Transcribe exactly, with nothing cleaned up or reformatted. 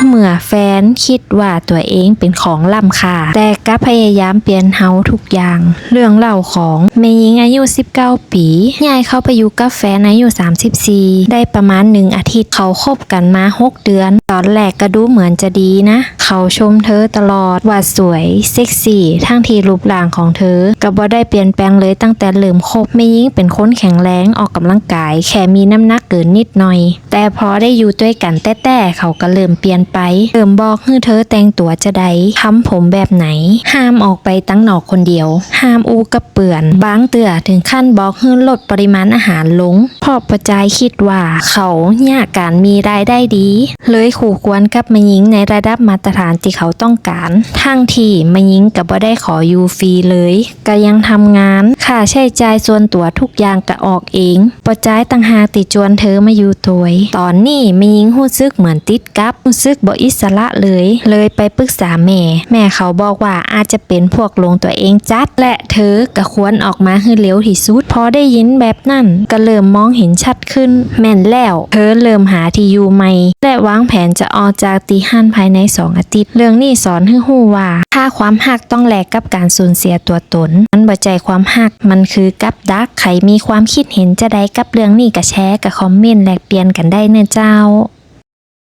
เมื่อแฟนกึ๊ดว่าตั๋วเองเป๋นของล้ำค่า แต่กลับพยายามเปลี่ยนเฮาทุกอย่าง เรื่องเล่าของแม่ญิงอายุสิบเก้าปี๋ ย้ายเข้าไปอยู่กับแฟนอายุสามสิบสี่ ได้ประมาณหนึ่งอาทิตย์ เขาคบกั๋นมาหกเดือน ต๋อนแรกก็ดูเหมือนจะดีนะ เขาชมเธอตลอดว่าสวย เซ็กซี่ ทั้งตี้รูปร่างของเธอก็บ่ได้เปลี่ยนแปลงเลยตั้งแต่เริ่มคบ แม่ญิงเป๋นคนแข็งแรง ออกกำลังกาย แค่มีน้ำหนักเกินนิดหน่อย แต่พอได้อยู่ตวยกั๋นแต๊ๆ เขาก็เริ่มเปลี่ยนไป เริ่มบอกหื้อเธอแต่งตั๋วจาใด ทำผมแบบไหน ห้ามออกไปตังนอกคนเดียว ห้ามอู้กับเปื้อน บางเตื้อเถิงขั้นบอกหื้อลดปริมาณอาหารลง เพราะป้อจายกึ๊ดว่าเขาเยียะก๋านมีรายได้ดี เลยคู่ควรกับแม่ญิงในระดับมาตรฐานตี้เขาต้องก๋าน ทั้งตี้แม่ญิงก็บ่ได้ขออยู่ฟรีเลย ก็ยังทำงาน ค่าใจ๊จ่ายส่วนตั๋วทุกอย่างก็ออกเอง ป้อจายต่างหากตี้จวนเธอมาอยู่ตวย ต๋อนนี้แม่ญิงฮู้สึกเหมือนติดกับ ฮู้สึกบ่อิสระเลย เลยไปปรึกษาแม่ แม่เขาบอกว่าอาจจะเป๋นพวกหลงตั๋วเองจัด และเธอก็ควรออกมาหื้อเร็วตี้สุด พอได้ยินแบบนั้นก็เริ่มมองเห็นชัดขึ้น แม่นแล้ว เธอเริ่มหาตี้อยู่ใหม่ และวางแผนจะออกจากตี้หั้นภายในสองอาทิตย์ เรื่องนี้สอนหื้อฮู้ว่า ถ้าความฮักต้องแลกกับก๋านสูญเสียตั๋วตน มันบ่ใจ้ความฮัก มันคือกับดัก ใผมีความกึ๊ดเห็นจาใดกับเรื่องนี้ก็แชร์ ก็คอมเมนต์แลกเปลี่ยนกั๋นได้เน่อเจ้า